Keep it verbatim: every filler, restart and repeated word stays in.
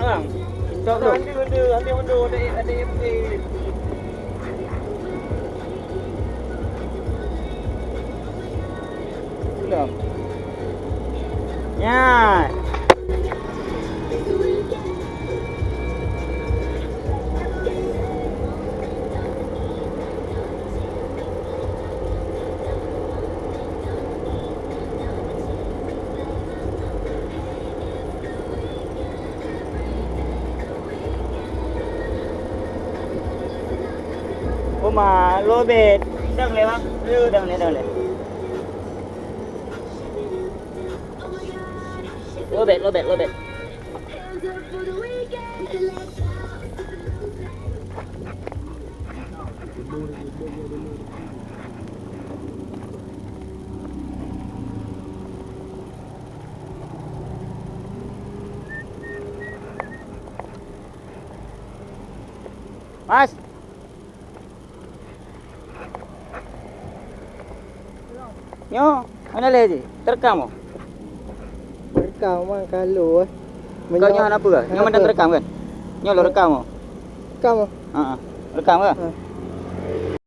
Stop dulu. Belum. Nyan. Oma, lobet. Dang le, Bang. Dang le, dang le. Lobet, lobet, lobet. Mas. Nyoe, hana lé jih. Teurekam oh. Rekam mah kalu eh. Kau nyoe hana peue? Nyoe mandang teurekam kan? Nyoe lo rekam oh. Rekam oh. Ha. Rekam ke? Ha.